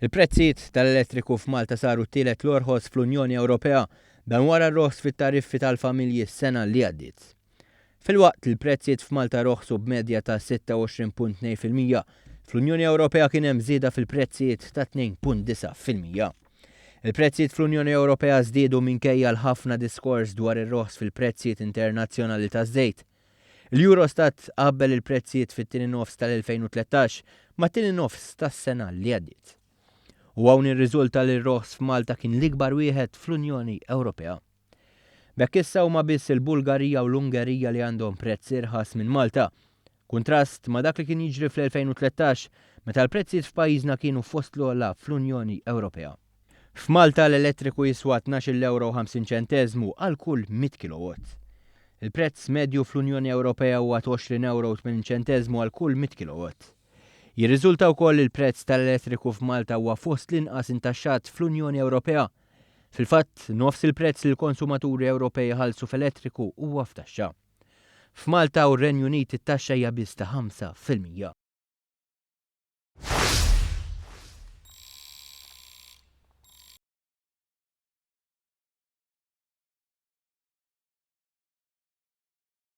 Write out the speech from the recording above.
Il-prezzijiet tal-elettriku f'Malta saru t-tielet l-orħos fl-Unjoni Ewropea, dan wara r-roħs fit-tariffi tal-familji s-sena li għaddiet. Filwaqt li l-prezzijiet f'Malta roħsu b'medja ta' 26.2%, fl-Unjoni Ewropea kien hemm żieda fil-prezzijiet ta' 2.9%. Il-prezzijiet fl-Unjoni Ewropea żdiedu minkejja l-ħafna diskors dwar ir-roħs fil-prezzijiet internazzjonali taż-żejt. Il-Eurostat qabbel il-prezzijiet fit-tieni nofs tal-2013 mat-tieni nofs tas-sena li għaddiet. U hawn irriżulta li r-roħs f'Malta kien l-ikbar wieħed fl-Unjoni Ewropea. B'hekk issa huma biss il-Bulgarija u l-Ungerija li għandhom prezz irħas minn Malta. Kuntrast ma' dak li kien jiġri fl-2013 meta l-prezzijiet f'pajjiżna kienu fost l-ogħla fl-Unjoni Ewropea. F'Malta l-elettriku jiswa 12 ewro u 50 ċenteżmu għal kull 100 kilowatt. Il-prezz medju fl-Unjoni Ewropea huwa 20 ewro u 80 ċenteżmu għal kull 100 kilowatt. Jirriżulta wkoll li l-prezz tal-elettriku f'Malta huwa fost l-inqas intaxxat fl-Unjoni Ewropea. Fil-fatt, nofs il-prezz li l-konsumaturi Ewropej iħallsu f'elettriku huwa f'taxxa. F'Malta u r-Renju Unit it-taxxa hija biss ta' 5%.